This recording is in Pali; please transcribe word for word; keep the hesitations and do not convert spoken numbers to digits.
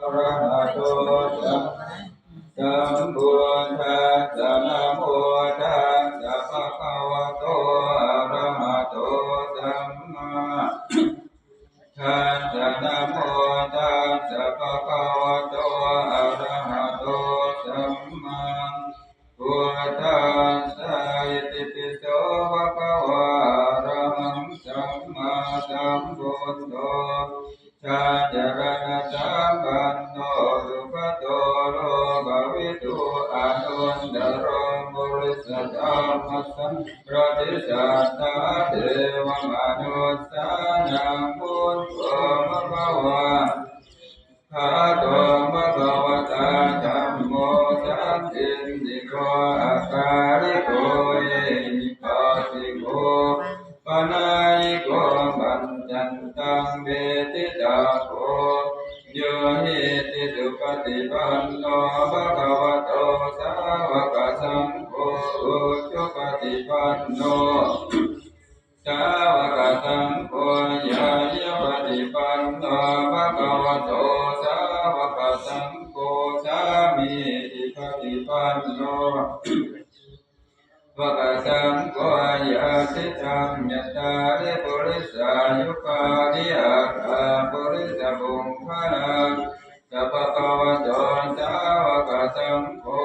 arahato sam- sambuddhassa. Namo tassa bhagavato arahato sammā tassa. Namo tassa bhagavato arahato sammā buddhassa. Itipi so bhagavā arahaṃ sammāsambuddho vijjācaraṇasampanno sugato lokavidū anuttaro purisadammasārathi satthā devamanussānaṃ buddho bhagavā. Bhagavato bhagavatā dhammo sandiṭṭhiko akāliko ehipassiko opanayiko paccattaṃ veditabbo viññūhīti. Supaṭipanno bhagavato sāvakasaṅgho, ujupaṭipanno sāvakasaṅgho, ñāyapaṭipanno bhagavato sāvakasaṅgho, sāmīcipaṭipanno sāvakasaṅgho, yadidaṃ cattāri purisayugāni aṭṭha purisapuggalā, esa bhagavato sāvakasaṅgho,